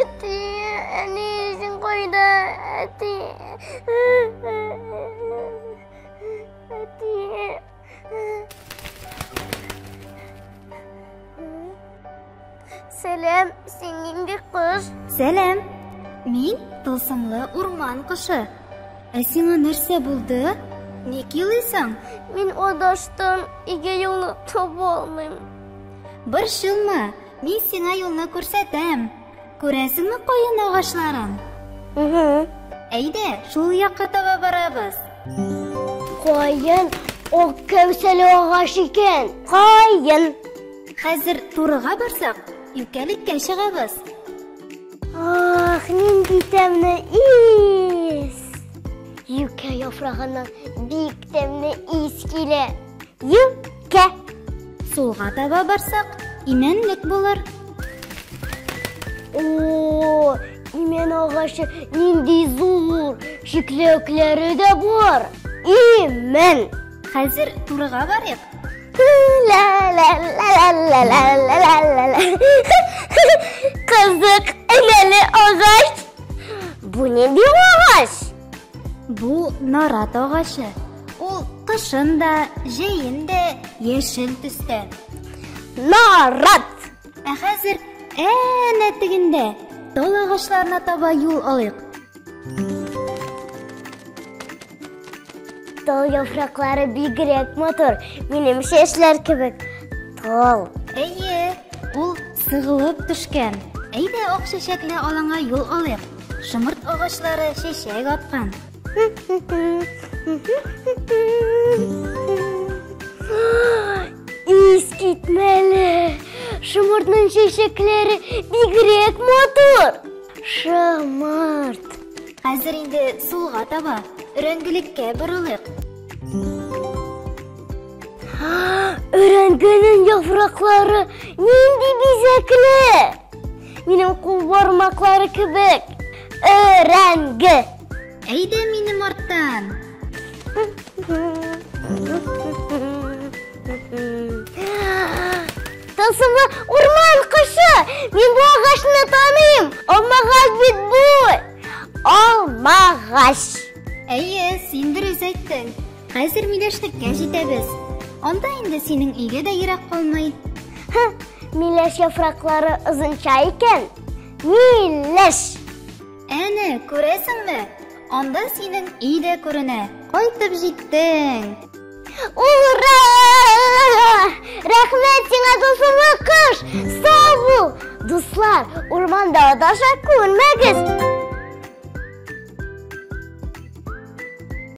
Әти, әни, син кайда? Әти. Әти. Сәлам, син нинди кош? Сәлам. Мин тылсымлы урман кошы. Ә сиңа нәрсә булды? Ник елыйсың? Мин адаштым, өйгә юлны таба алмыйм. Борчылма, мин сиңа юлны күрсәтәм. Күрәсеңме каен агачларын? Угу. Әйдә, шул якка таба барабыз. Каен ак кәүсәле агач икән. Каен. Хәзер турыга барсак, юкәлеккә чыгабыз. Ах, нинди тәмле ис! Юкә яфрагыннан бик тәмле ис килә. Юкә. Сулга таба барсак, имәнлек булыр. О, имән агачы нинди зур, чикләвекләре дә бар. Имән. Хәзер турыга барыйк. Ла-ла-ла-ла-ла-ла-ла-ла. Кызык, энәле агач. Бу нинди агач? Бу нарат агачы. Ул кышын да, җәен дә яшел төстә. Нарат. Ә хәзер әнә тегендә тал агачларына таба юл алыйк. Тал яфраклары бигрәк матур, минем чәчләр кебек. Тал. Әйе, ул сыгылып төшкән. Әйдә ак чәчәкле аланга юл алыйк. Шомырт агачлары чәчәк аткан. Искитмәле! Шомыртның чәчәкләре бигрәк матур. Шомырт. Хәзер инде сулга таба, өрәңгелеккә борылыйк. Өрәңгенең яфраклары нинди бизәкле! Минем кул бармаклары кебек. Өрәңге. Әйдә минем арттан. Тылсымлы урман кошы! Мин бу агачны таныйм. Алмагач бит бу. Алмагач. Әйе, син дөрес әйттең. Хәзер миләшлеккә җитәбез. Анда инде синең өйгә дә ерак калмый. Һы, миләш яфраклары озынча икән. Миләш. Әнә, күрәсеңме? Анда синең өй дә күренә. Кайтып җиттең. Ура! Рәхмәт сиңа, тылсымлы кош! Сау бул! Дуслар, урманда адаша күрмәгез.